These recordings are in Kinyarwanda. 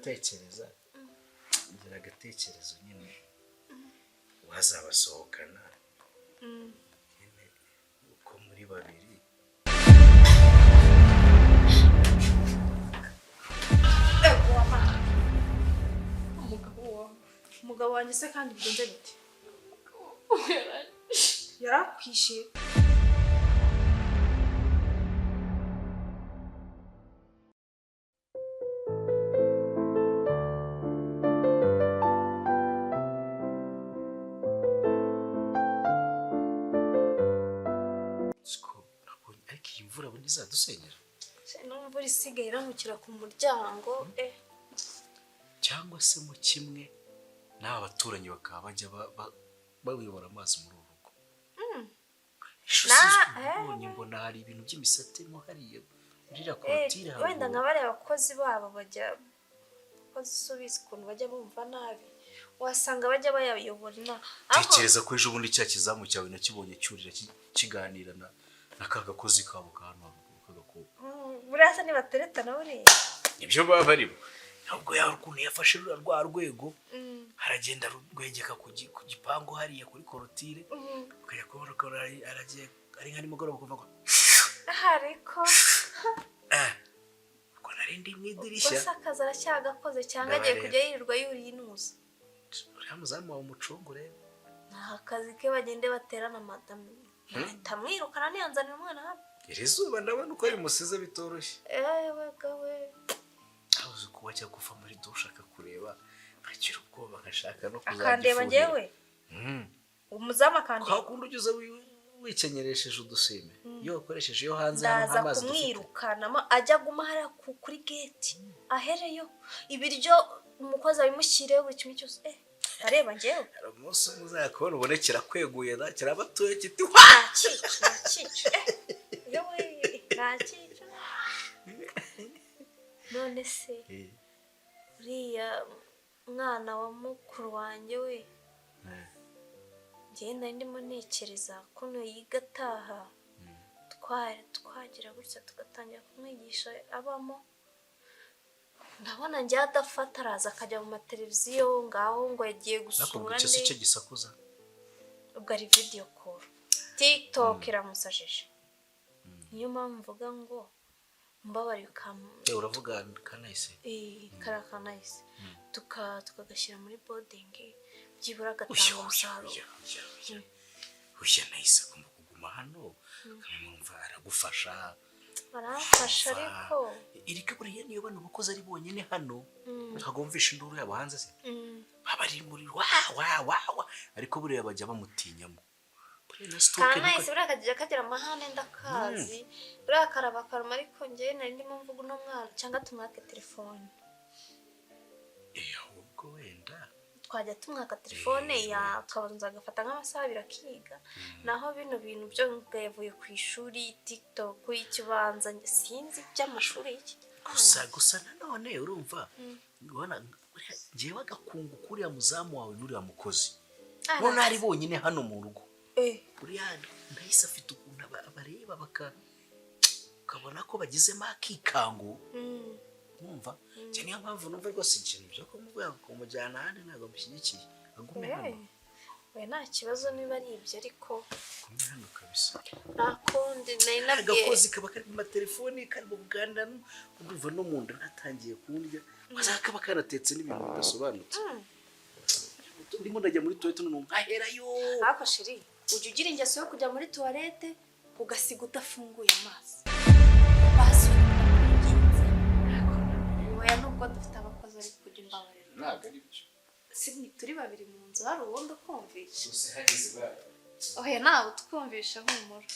Ndatekereza, ngira agatekerezo nyine, wazabasohokana nyine uko muri babiri. Umugabo wawe. Umugabo wanjye se kandi bigenze bite? Yarakwishe? Siko nabonye, ariko iyi mvura bundi izadusenyera. N'imvura isigaye iramukira ku muryango, eh. Cyangwa se mu kimwe n'aba baturanyi bakaba bajya bayobora amazi muri uru rugo. Ejo sinzi, nabonye mbona hari ibintu by'imisate mo hariya muri iriya korotire Wenda haruguru. Nka bariya bakozi babo bajya, abakozi si ubizi ukuntu bajya bumva nabi, wasanga bajya bayayobora inama. Ariko Tekereza ko ejo bundi cya kizamu cyawe nakibonye cyurira kiganira na ka gakozi kabo ka hano haruguru k'agakobwa. Buriya se nibateretana buriya? Nibyo baba barimo. Ntabwo yaba ukuntu yafashe ruriya rwa rwego, aragenda rwegeka ku gipangu hariya kuri korotire, ukajya kubona ukabona aragiye ari nka nimugoroba kuva ngo Ariko eh, ubwo nari ndi mu idirishya. Gusa akazi aracyagakoze cyangwa agiye Ndabareba. kujya yirirwa yuriye inuza? Uriya muzamu wawe umucungure. Ni akazi ke, bagende baterana. Madamu ahita amwirukana ntiyanzanira umwana hano. Iri zuba ndabona uko rimusize bitoroshye. Ewe gawe! Aho uzi ko wajya kuva muri dushe akakureba, nkagira ubwoba, nkashaka no Akandeba? kuzagifuhira. Njyewe? Umuzamu akandeba? Kwa kundi ugeze wikenyeresheje udusime, iyo wakoresheje iyo hanze hano Ndaza nta mazi dufite. kumwirukanamo, ajya aguma hariya kuri geti, ahereyo ibiryo umukozi abimushyireho, buri kimwe cyose. Eh, areba njyewe? Hari umunsi umwe uzayakubona ubone kirakweguye na kirabatuye kiti wa. Ntakica, ntakica, eh, yewe, ntakica. None se uriya mwana wa mukuru wanjye we, njyewe nari ndimo ntekereza kuno yiga ataha, twagira gutya tugatangira kumwigisha abamo. Ndabona njye adafata, araza akajya mu mateleviziyo ngaho ngo yagiye Nakubwo gusura. Icyo si Nde? cyo gisakuza. Ubwo ari video call, TikTok iramusajije. Niyo mpamvu mvuga ngo mbabare ukam Uravuga Kanahise? Eh, kariya Kanahise, tukagashyira muri boarding, byibura Uya, agatanga uya, umusaruro. Uya, uya, uya. Uya nahise agomba kuguma hano, mwumva aragufasha. Aramfasha ariko Erega buriya niyo bano bakozi ari bonyine hano, ntabwo wumvisha induru yabo hanze se? Baba ari muri wa wa wa wa, ariko buriya bajya bamutinyamo, buriya na sitoke. Kanahise buriya kajya kagira amahane, ndakazi, buriya karaba karuma. Ariko njyewe nari ndimo mvuga uno mwana, cyangwa tumwake telefone. Eh, ahubwo wenda Twajya tumwaka telefone, yakabanza agafata nk'amasaha 2 akiga. Naho bino bintu byo ngo yavuye ku ishuri, TikTok y'ikibanza, sinzi iby'amashuri y'iki. Gusa nanone urumva, ubona buriya njyewe agakungu k'uriya muzamu wawe n'uriya mukozi, none ari bonyine hano mu rugo, buriya ndahise afite ukuntu abareba ukabona ko bagizemo akikango. Mwumva njye, niyo mpamvu numva rwose ikintu byo kumubwira ngo kumujyana ahandi ntabwo mbishyigikiye. Agume hano. We, nta kibazo niba ari ibyo, ariko Agume hano kabisa. Nta kundi, nari nabwiye. Agakozi kaba kari mu matelefoni, kari mu buganda, ndumva no mu nda natangiye kundya, maze kaba kanatetse n'ibintu bidasobanutse. Ndimo ndajya muri toilette none nkaherayo. Ariko chéri, ujya ugira ingeso yo kujya muri toilette ugasiga udafunguye amazi? Basi ndakwinginze. Oya, nubwo dufite abakozi, ariko ujya imbabarira. Ntabwo ari byo. Si ni turi babiri mu nzu, hari uwundi ukumvisha? Gusa hageze ba Oya, ntawe utwumvisha, humura.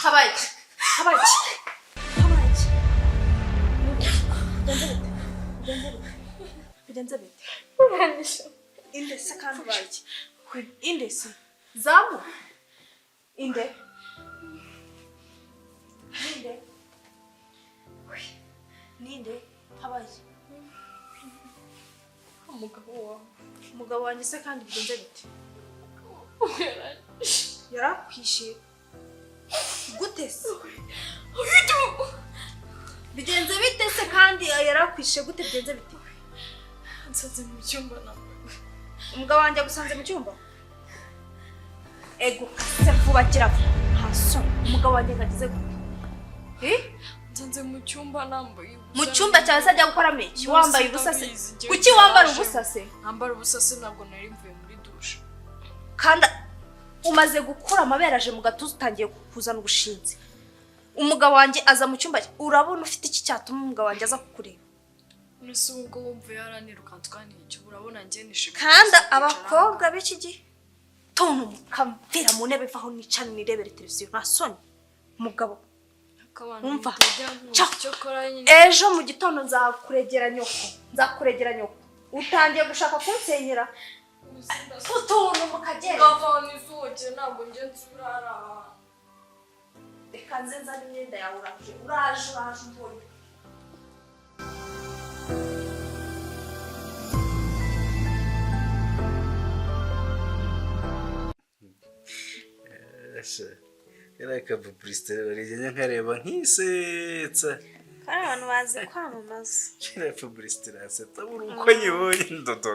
Habaye iki? Habaye iki? Habaye iki? Bigenze bite? Bigenze bite? Bigenze bite? Inde se kandi ubaye iki? Inde se? Zamu? Inde? Ninde? Ninde? Habaye Umugabo wawe. Umugabo wanjye se kandi bigenze bite? Yarakwishe gute se? Bigenze bite se kandi yarakwishe gute, bigenze bite? Nsanze mu cyumba nawe. Umugabo wanjye agusanze mu cyumba? Ego se, vuba, gira vuba, nta soni. Umugabo wanjye ngagize gute? Eh? Nsanze mu cyumba nambaye ubusa. Mu cyumba cyawe se ajya gukoramo iki? Ubusa. Wambaye ubusa se? Ndabizi, njyewe Kuki wambara naraje. ubusa se? Nambara ubusa se, ntabwo nari mvuye muri dushe. Kandi umaze gukura amabere aje mu gatuza, utangiye kuzana ubushinzi. Umugabo wanjye aza mu cyumba cye, urabona ufite iki cyatuma umugabo wanjye aza kukureba? Nese ubwo wumva yaranirukanse kandi icyo urabona njye nishimiye Kandi gusa kwicara. Abakobwa b'iki gihe tuntu mukamvira mu ntebe, vaho nicane nirebere televiziyo, nta soni mugabo. Ariko abantu Umva. mutajya muzi Ca. icyo kora nyine. Ejo mu gitondo nzakuregera nyoko, nzakuregera nyoko. Utangiye gushaka kunsenyera utuntu mukagenda. Ngavana izuba, ntabwo njye nsubira hariya hantu. Reka nze nzane imyenda yawe. Uraje, uraje, uraje umbonye. Kariya ka publicité rero rigenya nkareba nkisetsa. Kandi abantu bazi kwamamaza. Kariya publicité irasetsa buri uko nyibonye ndodo.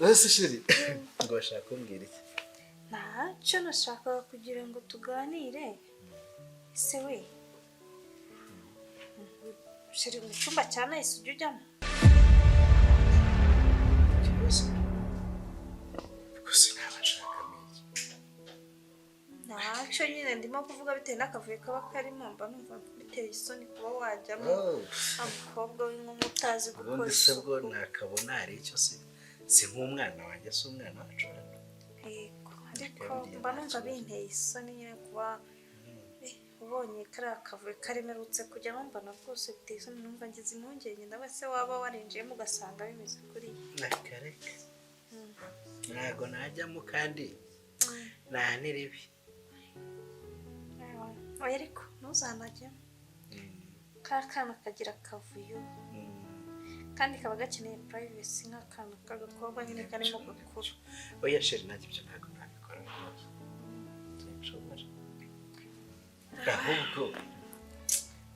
Ese chérie, ngo bashaka kumbwira iki? Ntacyo, nashakaga kugira ngo tuganire. Ese we chérie, mu cyumba cya Nahise ujya ujyamo? Ikibazo gusa naba nshakamo iki? Ntacyo nyine, ndimo kuvuga bitewe n'akavuyo kaba karimo, mba numva biteye isoni kuba wajyamo nta mukobwa w'inkumi utazi gukora Ubundi se bwo isuku. Nakabona hari icyo se? Si nk'umwana wanjye, si umwana wacu hano? Yego, ariko mba numva binteye isoni nyine kuba ubonye kariya kavuyo karemerutse kujyamo, mbona rwose biteye isoni, numva ngize impungenge, ndawe se waba warinjiyemo ugasanga bimeze kuriya. Reka reka, ntabwo najyamo kandi nta n'iribi. Oya, ariko ntuzanajyemo, kariya kana kagira akavuyo kandi kaba gakeneye privacy nk'akana k'agakobwa nyine karimo gakura. Oya chérie, nanjye ibyo ntabwo nabikora rwose, sinshobora. Ahubwo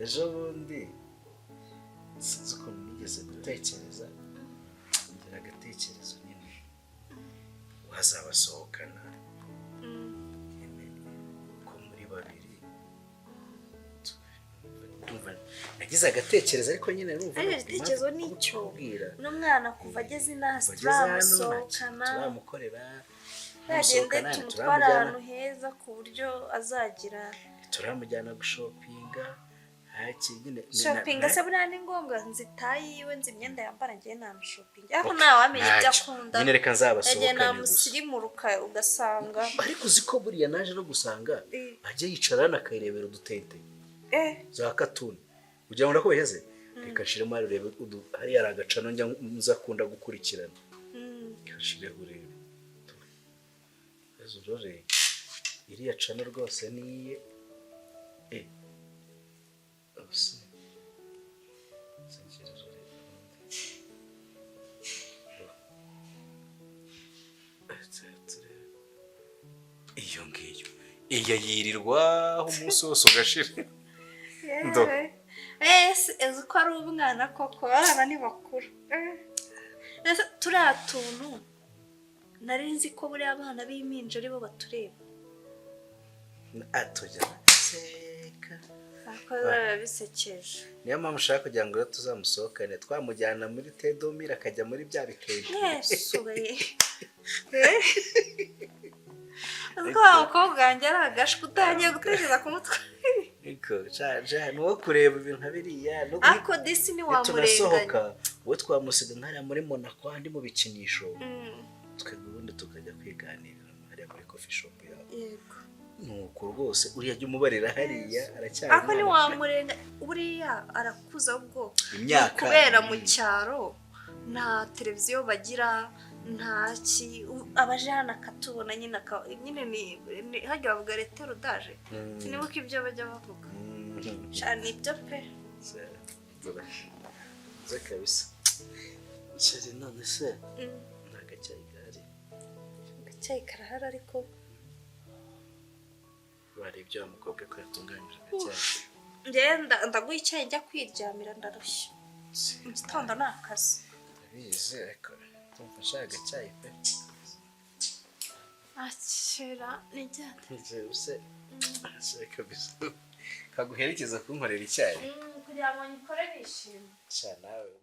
ejo bundi sinzi ukuntu nigeze gutekereza, ngira agatekerezo nyine wazabasohokana nyine ko muri babiri. Ndumva nagize agatekerezo, ariko nyine numva Ariko igitekerezo ni icyo. Kukubwira. Uno mwana kuva ageze inaha Kuva ageze hano, nta kintu turamusohokana. turamukorera. Yagende Turamusohokana, tumutware turamujyana ahantu heza ku buryo azagira. Turamujyana gushopinga haki nyine. Shopping se buriya ni ngombwa? Nzi taille yiwe, nzi imyenda yambara, ngiye namushopinga, ariko ntawamenya ibyo Ntacyo. akunda. Nyine reka Yagiye nzabasohokane gusa. Namusirimuruka ugasanga. Ariko uzi ko buriya naje no gusanga ajya yicara hano akayirebera udutente za katuni, kugira ngo ndakubeshye? Reka nshiremo hariya urebe hariya hari agacano njya nza akunda gukurikirana. Reka nshireho urebe. Ese urore iriya cano rwose niye ubuse singereza urebe ubundi. Turebe. Iyo ngiyo iyo yirirwaho umunsi wose ugashira. Ndo. Ese uzi ko ari umwana koko? Abana ni bakuru. Ese turiya tuntu nari nzi ko buriya abana b'impinja aribo batureba. Atujya seka. Ariko biba bisekeje. Niyo mpamvu ushaka kugira ngo rero tuzamusohokane, twamujyana muri tedomire akajya muri bya bitenge. Yesu we! Uzi ko wa mukobwa wanjye ari agashwi, utangiye gutekereza ku mutwe. Ariko ja ni uwo kureba ibintu nka biriya Ariko disi ntiwamurenganya. Nitunasohoka uwo twamusiga nk'hariya muri Monaco andi mu bikinisho, twebwe ubundi tukajya kwiganirira hariya muri coffee shop yabo. Yego. Nuko rwose uriya jya umubarira hariya aracyari Ariko umwana. Ntiwamurenga, buriya arakuza ubwo. Imyaka Kubera mu cyaro nta televiziyo bagira. Ntaki abaje hano akatubona nyine nyine ni hajya bavuga leta rudaje, sinibuka ibyo bajya bavuga. Sha nibyo pe. Nza kabisa. Chéri, none se nta gacyayi gahari? Agacyayi karahari ariko Warebye wa mukobwa ko yatunganyije agacyayi. Njyewe ndaguha icyayi njya kwiryamira, ndarushye. Mu gitondo ni akazi. Ndabizi, ariko ndumva nshaka agacyayi pe. Akira nijyane. Njyewe se kabisa kaguherekeza kunkorera icyayi. Kugira ngo nyikore nishimye. Sha nawe.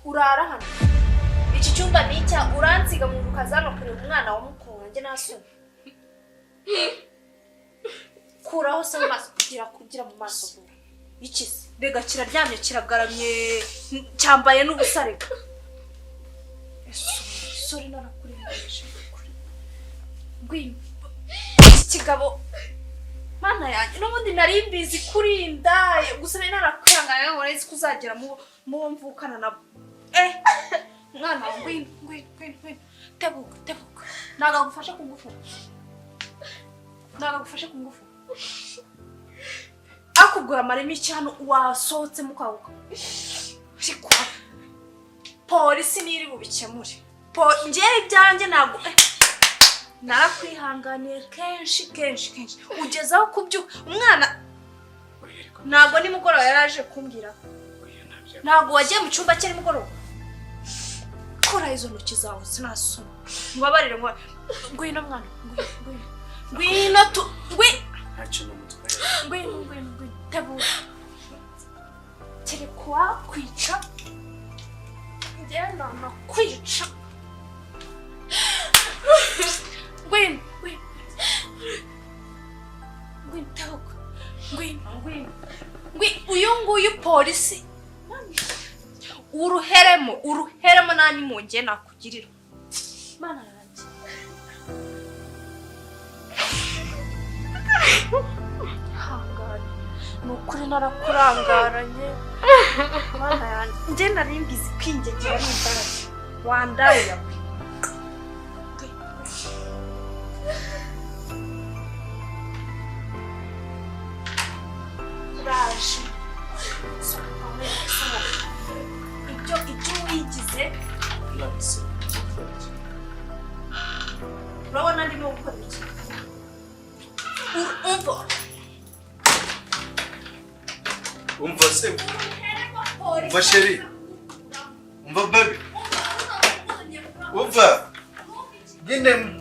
Urara hano iki cyumba ni icya uransiga mu rukaza hano kureba umwana wa mukuru wanjye nasoni. Kuraho se amaso kugira mu maso vuba. Iki se rega kiraryamye kiragaramye cyambaye n'ubusa rega. Sorry narakurengeje. Ngwino iki kigabo mana yanjye n'ubundi nari mbizi kurinda gusa nari narakwihangana ngo nari kuzagera mu bo mvukana nabo. Mwana ngwino ngwino ngwino tebuka tebuka nagagufasha ku ngufu nagagufasha ku ngufu akugura amaremi cyane wasohotse mukaguka ariko polisi niri bubikemure. Njyewe ibyanjye ntabwo narakwihanganiye kenshi kenshi kenshi ugezaho kubyuka umwana ntabwo nimugoroba yaraje kumbwira ntabwo wagiye mu cyumba cye nimugoroba. Kora izo ntoki zawe sinasoma mubabarire ngo ngwino mwana ngwino ngwino tu ngwino ntacyo namutwaye ngwino ngwino ngwino tebuka kereka kwica njyewe nakwica ngwino ngwino ngwino tebuka ngwino ngwino ngwino uyu nguyu polisi uruheremo uruheremo nani munge nakugirira mana yanjye. Hangane nukuri narakurangaranye mana yanjye nje nari mbizi kwingegera n'imbaraga wandaye yawe. Uraje ibyo ibyo wigize urabona ndimo gukora iki? Umva umva se umva chéri umva baby umva nyine